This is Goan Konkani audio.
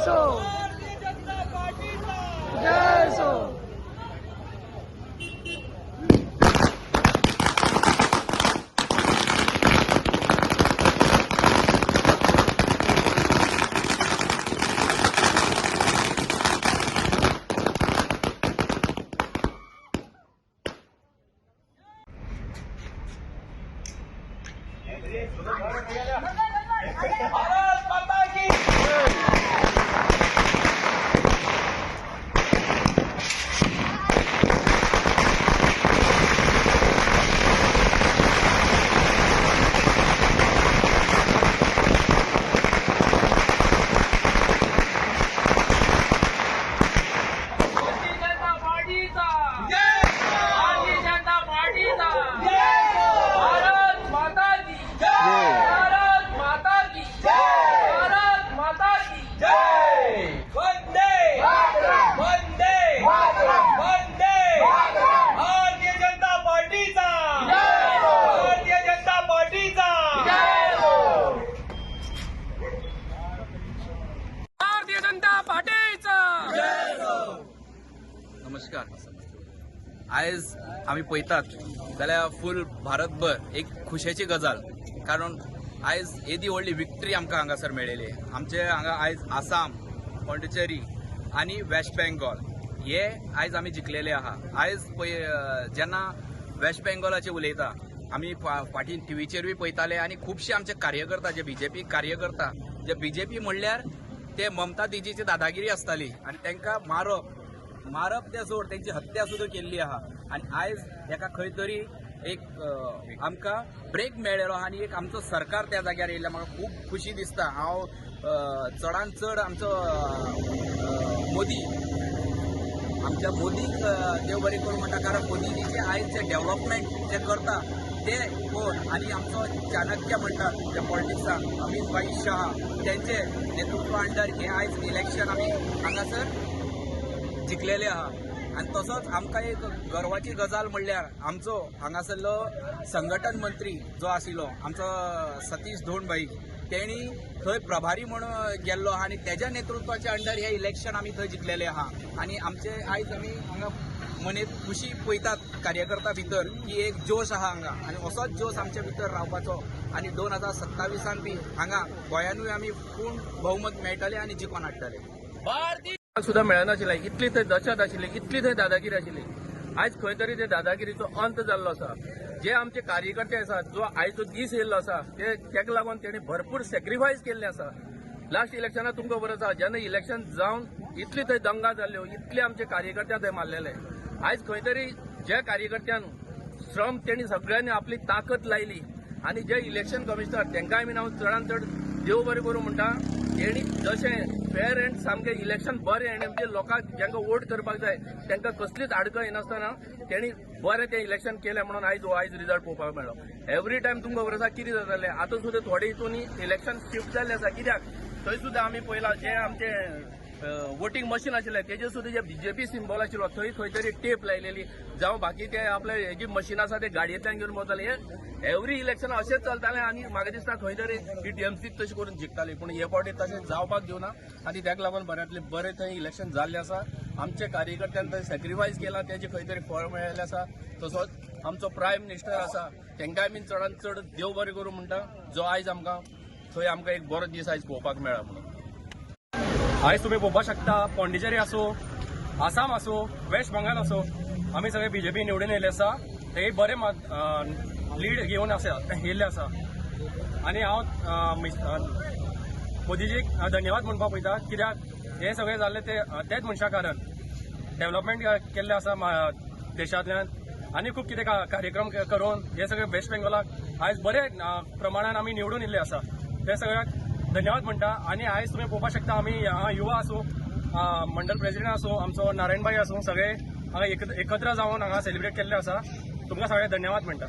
सो जय सो. भारत माता की. भारतीय जनता पार्टीचा, भारतीय जनता पार्टीचा. भारत माता की, भारत माता की, भारत माता की. जय. वंदे वंदे वंदे. भारतीय जनता पार्टीचा, भारतीय जनता पार्टीचा. भारतीय जनता पार्टीचा. नमस्कार. आयज आमी पळयतात जाल्यार फूल भारतभर एक खुशेची गजाल, कारण आयज येदी व्हडली विक्ट्री आमकां हांगासर मेळिल्ली. आमचे हांगा आयज आसाम, पॉंडिचेरी आनी वेस्ट बेंगॉल हे आयज आमी जिखलेले आहा. आयज पळय जेन्ना वेस्ट बेंगॉलाचे उलयता आमी, फाटीं टिवीचेरूय पळयताले आनी खुबशे आमचे कार्यकर्ता जे बीजेपी कार्यकर्ता, जे बीजेपी म्हणल्यार ते ममता दिदीची दादागिरी आसताली आनी तांकां मारप मारप ते सोड, तेंची हत्या सुद्दां केल्ली आहा. आनी आयज हेका खंय तरी एक आमकां ब्रेक मेळ्ळेलो आहा आनी एक आमचो सरकार त्या जाग्यार येयल्ल्या म्हाका खूब खुशी दिसता. हांव चडान चड आमचो मोदी, आमच्या मोदीक देव बरें करूं म्हणटा, कारण मोदीजीचे आयज जे डेव्हलपमेंट जे करता ते पळोवन आनी आमचो चाणक्य म्हणटात जे पॉलिटिक्साक अमीत भाई शहा, तेंचे नेतृत्व अंडर हे आयज इलेक्शन आमी हांगासर जिखलेले आहा. आनी तसोच आमकां एक गर्वाची गजाल म्हणल्यार आमचो हांगासरलो संघटन मंत्री जो आशिल्लो आमचो सतीश धोंड भाई, तेणी थंय प्रभारी म्हूण गेल्लो आहा आनी तेज्या नेतृत्वाच्या अंडर हे इलेक्शन आमी थंय जिखलेले आहा. आनी आमचे आयज आमी हांगा मनेत खुशी पळयतात कार्यकर्ता भितर की एक जोश आहा हांगा आनी असोच जोश आमच्या भितर रावपाचो आनी 2027 बी हांगा गोंयानूय आमी पूर्ण बहुमत मेळटले आनी जिखोन हाडटले. भारतीय सुद्धा मेळनाशिल्लें. इतली थंय दहशत आशिल्ली, इतली थंय दादागिरी आशिल्ली. आयज खंय तरी ते दादागिरीचो अंत जाल्लो आसा. जे आमचे कार्यकर्ते आसात, जो आयजो दीस येयल्लो आसा, ते तेका लागून तेणी भरपूर सेक्रिफायस केल्ले आसा. लास्ट इलेक्शनाक तुमकां खबर आसा, जेन्ना इलेक्शन जावन इतली थंय दंगा जाल्ल्यो, इतले आमचे कार्यकर्त्यांक थंय मारलेले. आयज खंय तरी जे कार्यकर्त्यान श्रम तेणी सगळ्यांनी आपली ताकद लायली आनी जे इलेक्शन कमिशनर तांकांय बीन हांव चडान चड देव बरें करूं म्हणटा. तेणी जशें फेर अँड सामकें इलेक्शन बरें आनी म्हणजे लोकांक जांकां वोट करपाक जाय तांकां कसलीच आडखळ येनासतना तेणी बरें तें इलेक्शन केलें म्हणून आयज हो आयज रिजल्ट पळोवपाक मेळ्ळो. एवरी टायम तुमकां खबर आसा कितें जातालें, आतां सुद्दां थोडे हितून इलेक्शन शिफ्ट जाल्लें आसा. कित्याक थंय सुद्दां आमी पळयलां जे आमचे वोटींग मशीन आशिल्लें तेजेर सुद्दां जे बीजेपी सिंबॉल आशिल्लो थंय खंय तरी टेप लायलेली, जावं बाकी ते आपले हेजी मशीन आसा ते गाडयेंतल्यान घेवन भोंवताले. हे एवरी इलेक्शन अशेंच चलतालें आनी म्हाका दिसता खंय तरी ही टीएमसी तशें करून जिखताली, पूण हे फावटी तशें जावपाक दिवना आनी ताका लागून बऱ्यांतलें बरें थंय इलेक्शन जाल्लें आसा. आमचे कार्यकर्त्यान थंय सॅक्रिफायस केला, तेजें खंय तरी फळ मेळिल्लें आसा. तसोच आमचो प्रायम मिनिस्टर आसा तांकांय बीन चडान चड देव बरें करूं म्हणटा, जो आयज आमकां थंय आमकां एक बरो दीस आयज पळोवपाक मेळ्ळा म्हणून. आयज तुमी पळोवपाक शकता, पॉंडिचेरी आसूं, आसाम आसूं, वेस्ट बंगाल आसूं, आमी सगळे बीजेपी निवडून येयल्ले आसा. ते बरे लीड घेवन आसा येयल्ले आसा आनी हांव मोदीजीक धन्यवाद म्हणपाक वयता, कित्याक हे सगळें जाल्लें ते तेच मनशा कारण डेव्हलपमेंट केल्लें आसा देशांतल्यान आनी खूब कितें कार्यक्रम करून हे सगळे वेस्ट बेंगॉलाक आयज बरे प्रमाणान आमी निवडून येयल्ले आसा. ते सगळ्याक धन्यवाद म्हणटा. आनी आयज तुमी पळोवपाक शकता, आमी हांगा युवा आसूं, मंडल प्रेसिडेंट आसूं, आमचो नारायणबाई आसूं, सगळे हांगा एकत्र जावन हांगा सेलिब्रेट केल्ले आसा. तुमकां सगळ्यांक धन्यवाद म्हणटा.